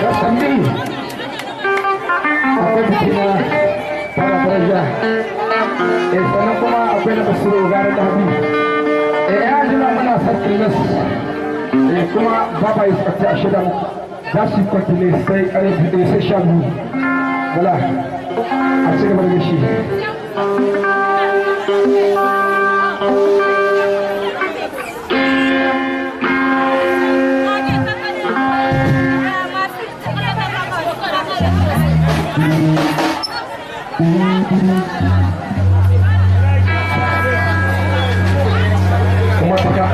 Rasami akwai biki na fara daraja. Sannan kuma akwai na Basiru gara da Habi. Ya jira muna san Christmas. Kuma baba yi a shida za su yi continue sai karfe 1, sai 12. Wala a ci gaba da shi. Kuma ta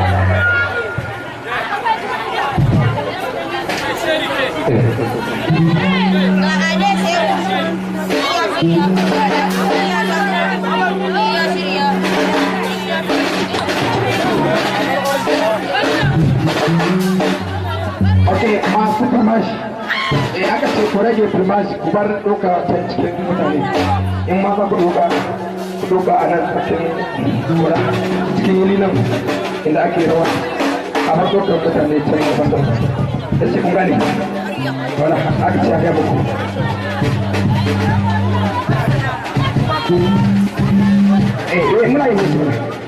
Ok, masu famashi. Aka ce ku rage famashi, ku bar ɗauka can cikin mutane. In ma za ku ɗauka, ku ɗauka a nan cikin wura, cikin wuri nan inda ake rawa. A bar ɗaukar mutane can gaban da da ce kun gane. Wala aka ce a gaya muku. Muna yi musu.